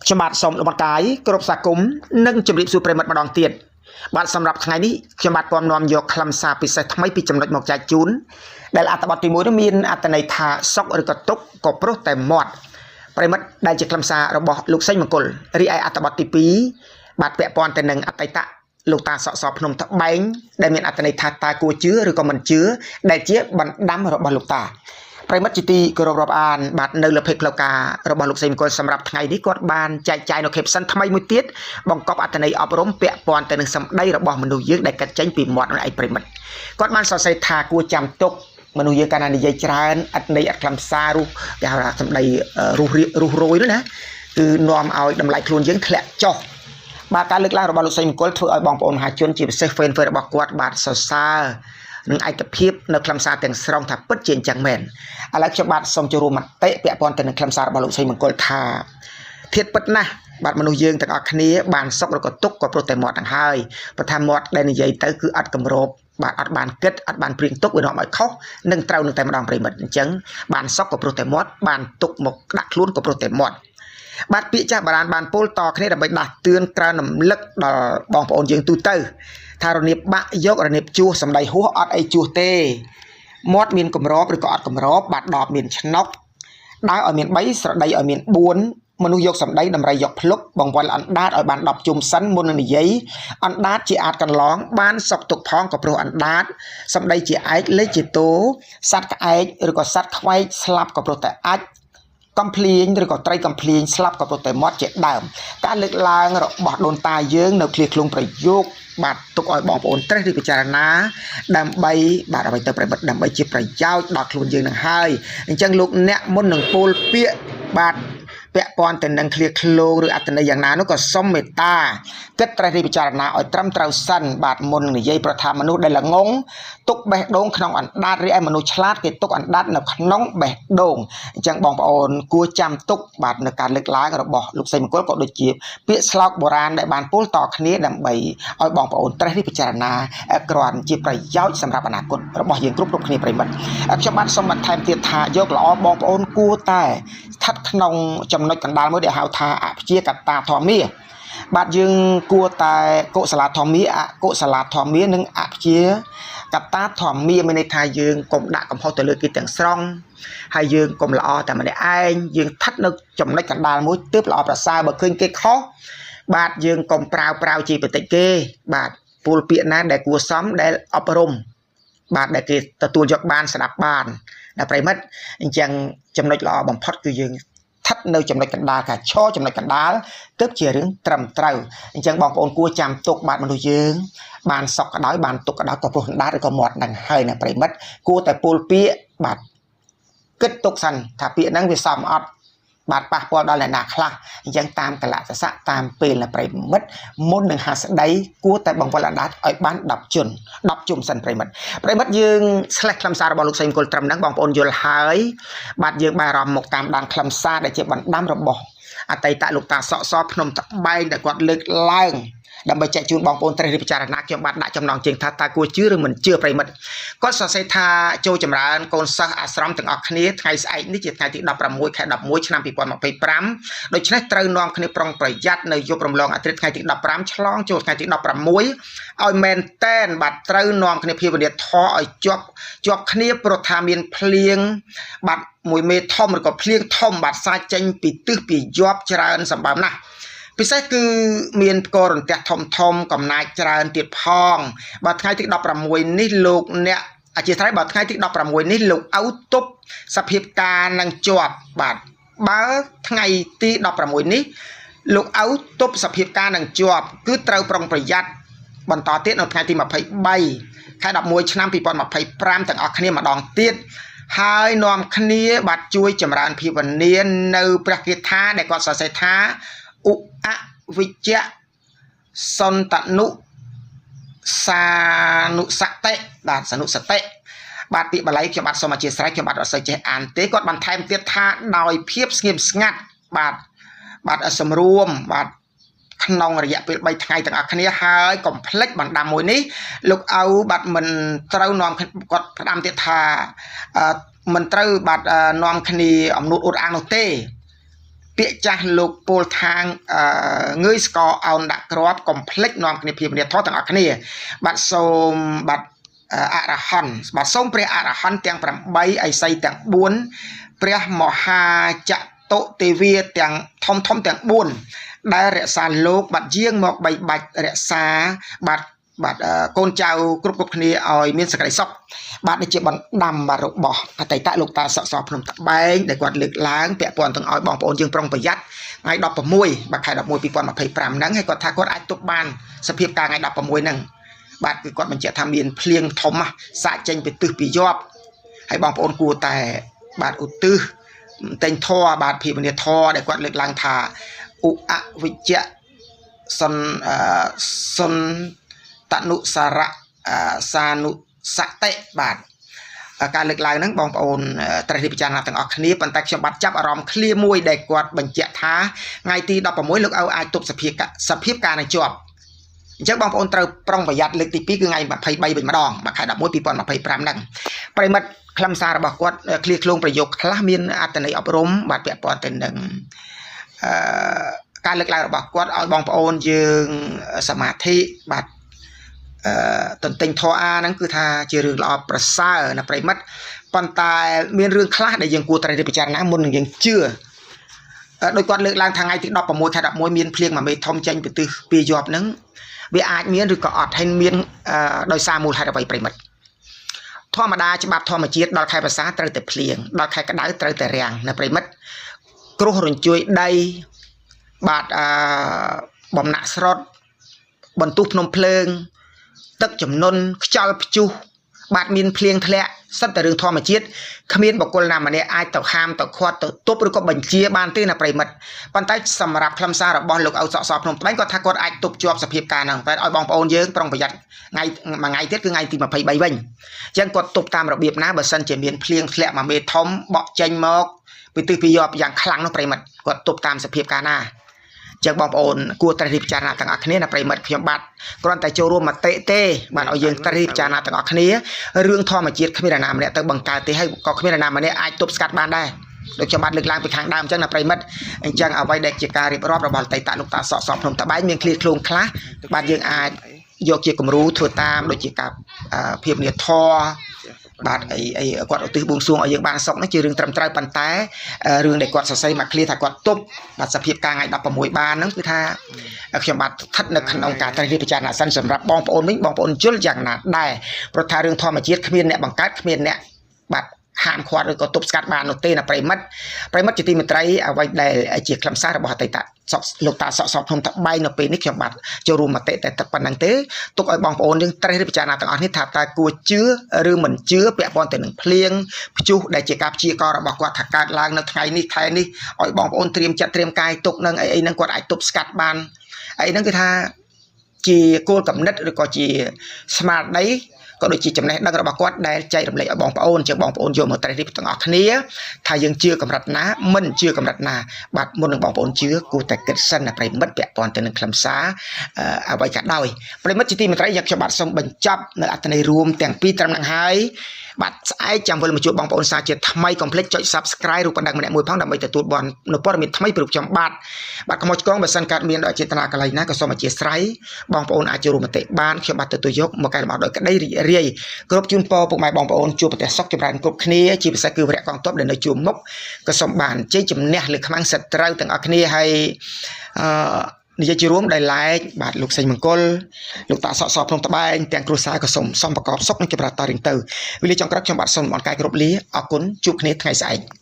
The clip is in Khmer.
ខ្ញុំបាទសូមលំអរកាយគ្រប់សាគមន៍និងជម្រាបសួរប្រិយមិត្តម្ដងទៀតបាទសម្រាប់ថ្ងៃនេះខ្ញុំបាទពំនាំយកខ្លឹមសារពិសេសថ្មីពីចំណុចមកចែកជូនដែលអត្ថបទទី1នោះមានអត្ថន័យថាសុខឬក៏ទុក្ខក៏ព្រោះតែមាត់ប្រិយមិត្តដែលជាខ្លឹមសាររបស់លោកសេងមង្គលរីឯអត្ថបទទី2បាទពាក់ព័ន្ធទៅនឹងអតីតលោកតាសក់សភ្នំត្បែងដែលមានអត្ថន័យថាតើគួរជឿឬក៏មិនជឿដែលជាបណ្ដាំរបស់លោកតា ប្រិយមិត្តជាទីគោរពរាប់អានបាទនៅលើ page ផ្លូវការរបស់លោកសេងមង្គលសម្រាប់ថ្ងៃនេះគាត់បានចែកចាយនៅ caption ថ្មីមួយទៀតបង្កប់អត្ថន័យអប់រំពាក់ព័ន្ធទៅនឹងសម្ដីរបស់មនុស្សយើងដែលកាត់ចេញពីមាត់នឹងឯងប្រិយមិត្តគាត់បានសរសេរថាគួរចាំទុកមនុស្សយើងកាលណានិយាយច្រើនអត្ថន័យអត់ខ្លឹមសាររុះគេហៅថាសម្ដីរុះរុះរយនោះណាគឺនាំឲ្យតម្លៃខ្លួនយើងធ្លាក់ចុះបាទការលើកឡើងរបស់លោកសេងមង្គលធ្វើឲ្យបងប្អូនមហាជនជាពិសេស fan fan របស់គាត់បាទសរសើរនិងឯកភាពនៅខ្លឹមសារទាំងស្រុងថាពិតជាអញ្ចឹងមែនឥឡូវខ្ញុំបាទសូមចូលរួមមតិពាក់ព័ន្ធទៅនឹងខ្លឹមសាររបស់លោកសេងមង្គលថាធាតុពិតណាស់បាទមនុស្សយើងទាំងអស់គ្នាបានសុខឬក៏ទុក្ខក៏ព្រោះតែមាត់ហ្នឹងហើយព្រោះថាមាត់ដែលនិយាយទៅគឺអត់គម្របបាទអត់បានគិតអត់បានព្រៀងទុកវានាំឲ្យខុសនឹងត្រូវនឹងតែម្ដងប្រិយមិត្តអញ្ចឹងបានសុខក៏ព្រោះតែមាត់បានទុកមកដាក់ខ្លួនក៏ព្រោះតែមាត់បាទពាក្យចាស់បុរាណបានពោលតគ្នាដើម្បីដាស់តឿនក្រើនរំលឹកដល់បងប្អូនយើងទូទៅថារនាបបាក់យករនាបជួសសម្ដីហួសអត់អីជួសទេមាត់មានគម្របឬក៏អត់គម្របបាទដបមានឆ្នុកដើរឲ្យមាន3ស្រដីឲ្យមាន4មនុស្សយកសម្ដីដំរីយកភ្លុកបង្វិលអណ្ដាតឲ្យបាន10ជុំសិនមុននឹងនិយាយអណ្ដាតជាអាចកន្លងបានសុកទុកផងក៏ព្រោះអណ្ដាតសម្ដីជាឯកលេខជាតោសត្វក្អែកឬក៏សត្វខ្វែកស្លាប់ក៏ព្រោះតែអាចកំភ្លៀងឬក៏ត្រីកំភ្លៀងស្លាប់ក៏ព្រោះតែមាត់ជាដើមការលើកឡើងរបស់ដូនតាយើងនៅឃ្លាឃ្លោងប្រយោគបាទទុកឲ្យបងប្អូនត្រេះឬពិចារណាដើម្បីបាទអ្វីទៅប្រិមិត្តដើម្បីជាប្រយោជន៍ដល់ខ្លួនយើងនឹងហើយអញ្ចឹងលោកអ្នកមុននឹងពោលពាក្យបាទពាក់ព័ន្ធទៅនឹងឃ្លាឃ្លោងឬអត្ថន័យយ៉ាងណានោះក៏សុំមេត្តាគិតត្រេះរិះពិចារណាឲ្យត្រឹមត្រូវសិនបាទមុននឹងនិយាយប្រថាមនុស្សដែលល្ងងទុកបេះដូងក្នុងអណ្ដាតឬឯមនុស្សឆ្លាតគេទុកអណ្ដាតនៅក្នុងបេះដូងអញ្ចឹងបងប្អូនគួរចាំទុកបាទនៅការលើកឡើងរបស់លោកសេងមង្គលក៏ដូចជាពាក្យស្លោកបុរាណដែលបានពោលតគ្នាដើម្បីឲ្យបងប្អូនត្រេះរិះពិចារណាគ្រាន់ជាប្រយោជន៍សម្រាប់អនាគតរបស់យើងគ្រប់គ្រប់គ្នាប្រិយមិត្តខ្ញុំបាទសូមបន្ថែមទៀតថាយកល្អបងប្អូនគួរតែស្ថិតក្នុងចំណុចកណ្ដាលមួយដែលហៅថាអព្យាកតាធម្មាបាទយើងគួរតែកុសលធម្មាអកុសលធម្មានិងអព្យាកតាធម្មាមានន័យថាយើងកុំដាក់កំហុសទៅលើគេទាំងស្រុងហើយយើងកុំល្អតែម្នាក់ឯងយើងស្ថិតនៅចំណុចកណ្ដាលមួយទើបល្អប្រសើរបើឃើញគេខុសបាទយើងកុំប្រាវប្រាវជាបន្តិចគេបាទពូលពាក្យណាដែលគួរសមដែលអប់រំបាទដែលគេទទួលយកបានស្ដាប់បានណាប្រិយមិត្តអញ្ចឹងចំណុចល្អបំផុតគឺយើងស្ថិតនៅចំណុចកណ្ដាលការឈរចំណុចកណ្ដាលទើបជារឿងត្រឹមត្រូវអញ្ចឹងបងប្អូនគួរចាំទុកបាទមនុស្សយើងបានសុខក៏ដោយបានទុកក៏ដោយក៏ព្រោះអណ្ដាតឬក៏មាត់ហ្នឹងហើយណាប្រិយមិត្តគួរតែពោលពាក្យបាទគិតទុកសិនថាពាក្យហ្នឹងវាសមអត់បាទប៉ះពាល់ដល់អ្នកណាខ្លះអញ្ចឹងតាមកលៈសសៈតាមពេលណាប្រិយមិត្តមុននឹងហាស្ដីគួរតែបង្វិលអណ្ដាតឲ្យបាន10ជុន10ជុំសិនប្រិយមិត្តប្រិយមិត្តយើងឆ្លេះខ្លឹមសាររបស់លោកសេងមង្គលត្រឹមហ្នឹងបងប្អូនយល់ហើយបាទយើងបានអារម្មណ៍មកតាមដានខ្លឹមសារដែលជាបណ្ដាំរបស់អតីតលោកតាសក់សភ្នំត្បែងដែលគាត់លើកឡើងដើម្បីចែកជូនបងប្អូនត្រេះរិះពិចារណាខ្ញុំបាទដាក់ចំណងជើងថាតើគួរជឿឬមិនជឿប្រិយមិត្តគាត់សរសេរថាចូលចម្រើនកូនសិស្សអាស្រមទាំងអស់គ្នាថ្ងៃស្អែកនេះជាថ្ងៃទី16ខែ11ឆ្នាំ2025ដូច្នេះត្រូវនាំគ្នាប្រុងប្រយ័ត្ននៅយប់រំលងអាទិត្យថ្ងៃទី15ឆ្លងចូលថ្ងៃទី16ឲ្យមែនតែនបាទត្រូវនាំគ្នាភាវនាធម៌ឲ្យជាប់ជាប់គ្នាព្រោះថាមានភ្លៀងបាទមួយមេធំឬក៏ភ្លៀងធំបាទសាចចេញពីទិសពីយប់ច្រើនសម្បើមណាស់ពិសេសគឺមានផ្គររន្ទះធំធំកំណាចច្រើនទៀតផងបាទថ្ងៃទី16នេះលោកអ្នកអធិស្ឋានបាទថ្ងៃទី16នេះលោកឪទប់សភាពការនឹងជាប់បាទបើថ្ងៃទី16នេះលោកឪទប់សភាពការនឹងជាប់គឺត្រូវប្រុងប្រយ័ត្នបន្តទៀតនៅថ្ងៃទី23ខែ11ឆ្នាំ2025ទាំងអស់គ្នាម្ដងទៀតហើយនាំគ្នាបាទជួយចម្រើនភាវនានៅព្រះគាថាដែលគាត់សរសេរថាឧអវិជ្ជសន្តនុសានុសតិបាទសនុសតិបាទពាក្យបាលីខ្ញុំបាទសូមអធិស្ឋានខ្ញុំបាទអត់សូវចេះអានទេគាត់បន្ថែមទៀតថាដោយភាពស្ងៀមស្ងាត់បាទបាទសម្រួមបាទក្នុងរយៈពេល3ថ្ងៃទាំងអស់គ្នាហើយកុំភ្លេចបណ្ដាំមួយនេះលោកឪបាទមិនត្រូវនាំគាត់ផ្ដាំទៀតថាមិនត្រូវបាទនាំគ្នាអំនួតអួតអាងនោះទេ ពាក្យចាស់លោកពលថាងងើយស្កអោនដាក់ក្របកុំភ្លេចនាំគ្នាភាវនាធម៌ទាំងអស់គ្នាបាទសូមបាទអរហន្តបាទសូមព្រះអរហន្តទាំង8អិសីទាំង4ព្រះមហាចតុទេវាទាំងធំធំទាំង4ដែលរក្សាលោកបាទយាងមកបីបាច់រក្សាបាទបាទកូនចៅគ្រប់គ្រប់គ្នាឲ្យមានសេចក្តីសុខបាទនេះជាបណ្ដាំបាទរបស់អតីតលោកតាសក់សភ្នំតបែងដែលគាត់លើកឡើងពាក់ព័ន្ធទាំងឲ្យបងប្អូនយើងប្រុងប្រយ័ត្នថ្ងៃ16បាទខែ11 2025ហ្នឹងហើយគាត់ថាគាត់អាចទប់បានសភាពការថ្ងៃ16ហ្នឹងបាទគឺគាត់បញ្ជាក់ថាមានភ្លៀងធំសាកចេញពីទិសពីយប់ហើយបងប្អូនគួរតែបាទឧទ្ទិសតែងធរបាទភិវនាធរដែលគាត់លើកឡើងថាឧអវិជ្ជសុនសុនតនុសារៈសានុសតិបាទការលើកឡើងហ្នឹងបងប្អូនត្រូវពិចារណាទាំងអស់គ្នាប៉ុន្តែខ្ញុំបាទចាប់អារម្មណ៍ឃ្លាមួយដែលគាត់បញ្ជាក់ថាថ្ងៃទី16លោកឪអាចទប់សភាពការនឹងជាប់អញ្ចឹងបងប្អូនត្រូវប្រុងប្រយ័ត្នលើកទី2គឺថ្ងៃ23វិញម្ដងបាទខែ11 2025ហ្នឹងប្រិមិត្តខ្លឹមសាររបស់គាត់ឃ្លាឃ្លោងប្រយោគខ្លះមានអត្ថន័យអប់រំបាទពាក់ព័ន្ធទៅនឹងអឺការលើកឡើងរបស់គាត់ឲ្យបងប្អូនយើងសមាធិបាទអឺទន្ទិញធរអាហ្នឹងគឺថាជារឿងល្អប្រសើរណាប្រិមិត្តប៉ុន្តែមានរឿងខ្លះដែលយើងគួរត្រូវពិចារណាមុននឹងយើងជឿដោយគាត់លើកឡើងថ្ងៃទី16ខែ11មានភ្លៀងមួយមេធំចេញពីទិសពីយប់ហ្នឹងវាអាចមានឬក៏អត់ហើយមានដោយសារមូលហេតុអ្វីប្រិមិត្តធម្មតាច្បាប់ធម្មជាតិដល់ខែប្រសាត្រូវតែភ្លៀងដល់ខែក្តៅត្រូវតែរាំងណាប្រិមិត្តគ្រោះរញ្ជួយដីបាទអឺបំណាក់ស្រុតបន្ទុះភ្នំភ្លើងទឹកជំនន់ខ្យល់ព្យុះបាទមានភ្លៀងធ្លាក់សិតតែរឿងធម្មជាតិគ្មានបុគ្គលណាម្នាក់អាចទៅហាមទៅខាត់ទៅទប់ឬក៏បញ្ជាបានទេណាប្រិមិត្តប៉ុន្តែសម្រាប់ខ្លឹមសាររបស់លោកឪសក់សភ្នំត្បែងគាត់ថាគាត់អាចទប់ជាប់សភាពការហ្នឹងតែឲ្យបងប្អូនយើងប្រុងប្រយ័ត្នថ្ងៃមួយថ្ងៃទៀតគឺថ្ងៃទី23វិញអញ្ចឹងគាត់ទប់តាមរបៀបណាបើសិនជាមានភ្លៀងធ្លាក់មួយមេធំបក់ចេញមកពីទិសពីយប់យ៉ាងខ្លាំងនោះប្រិមិត្តគាត់ទប់តាមសភាពការណាចឹងបងប្អូនគួរត្រូវពិចារណាទាំងអស់គ្នាណាប្រិមិត្តខ្ញុំបាទគ្រាន់តែចូលរួមមតិទេបាទឲ្យយើងត្រូវពិចារណាទាំងអស់គ្នារឿងធម្មជាតិគ្មាននរណាម្នាក់ទៅបង្កើតទេហើយក៏គ្មាននរណាម្នាក់អាចទប់ស្កាត់បានដែរដូចខ្ញុំបាទលើកឡើងពីខាងដើមអញ្ចឹងណាប្រិមិត្តអញ្ចឹងអ្វីដែលជាការរៀបរាប់របស់តៃតលោកតាសក់សភ្នំតបែងមានឃ្លាឃ្លោងខ្លះបាទយើងអាចយកជាគំរូធ្វើតាមដូចជាការភាពនាធរបាទអីអីគាត់ឧទ្ទិសបួងសួងឲ្យយើងបានសុខនេះជារឿងត្រឹមត្រូវប៉ុន្តែរឿងដែលគាត់សរសេរមកឃ្លាថាគាត់ទប់បាទសភាពការថ្ងៃ16បានហ្នឹងគឺថាខ្ញុំបាទស្ថិតនៅក្នុងការត្រូវពិចារណាសិនសម្រាប់បងប្អូនវិញបងប្អូនយល់យ៉ាងណាដែរព្រោះថារឿងធម្មជាតិគ្មានអ្នកបង្កើតគ្មានអ្នកបាទហាមឃាត់ឬក៏ទប់ស្កាត់បាននោះទេណាប្រិមិត្តប្រិមិត្តជាទីមេត្រីអ្វីដែលជាខ្លឹមសាររបស់អតីតសក់លោកតាសក់សភ្នំតបែងនៅពេលនេះខ្ញុំបាទចូលរួមមតិតែប៉ុណ្្នឹងទេទុកឲ្យបងប្អូនយើងត្រេះពិចារណាទាំងអស់នេះថាតើគួរជឿឬមិនជឿពាក់ព័ន្ធទៅនឹងភ្លៀងព្យុះដែលជាការព្យាករណ៍របស់គាត់ថាកើតឡើងនៅថ្ងៃនេះខែនេះឲ្យបងប្អូនត្រៀមចិត្តត្រៀមកាយទុកនឹងអីអីហ្នឹងគាត់អាចទប់ស្កាត់បានអីហ្នឹងគឺថាជាគោលកំណត់ឬក៏ជាស្មារតីក៏ដូចជាចំណេះដឹងរបស់គាត់ដែលចែករំលែកឲ្យបងប្អូនជាបងប្អូនយកមកត្រេះរិះទាំងអស់គ្នាថាយើងជឿកម្រិតណាមិនជឿកម្រិតណាបាទមុននឹងបងប្អូនជឿគួរតែគិតសិនណាប្រិមិត្តពាក់ព័ន្ធទៅនឹងខ្លឹមសារអ្វីក៏ដោយប្រិមិត្តជាទីមេត្រីយើងខ្ញុំបាទសូមបញ្ចប់នៅអត្ថន័យរួមទាំងពីរត្រឹមហ្នឹងហើយបាទស្អែកចាំវិលមកជួបបងប្អូនសាជាថ្មីកុំភ្លេចចុច Subscribe រូបបណ្ដឹងម្នាក់មួយផងដើម្បីទទួលបាននូវព័ត៌មានថ្មីពីរូបខ្ញុំបាទបាទកុំឲ្យឆ្កងបើសិនកើតមានដោយចេតនាកន្លែងណាក៏សូមអធិស្ឋានបងប្អូនអាចចូលរួមមតិបានខ្ញុំបាទទទួលយកមកកែលម្អដោយក្តីរីករាយគ្រប់ជូនពរពុកម៉ែបងប្អូនជួបប្រទះសុខចម្រើនគ្រប់គ្នាជាពិសេសគឺវរៈកងទ័ពដែលនៅជួរមុខក៏សូមបានជ័យជំនះលើខ្មាំងសត្រូវទាំងអស់គ្នាហើយអឺនិយាយជារួមដោយឡែកបាទលោកសេងមង្គលលោកតាសក់សភ្នំត្បែងទាំងគ្រួសារក៏សូមសំប្រកបសុខនិងចម្រើនតរៀងទៅវេលាចុងក្រោយខ្ញុំបាទសូមអរកាយគ្រប់លាអរគុណជួបគ្នាថ្ងៃស្អែក។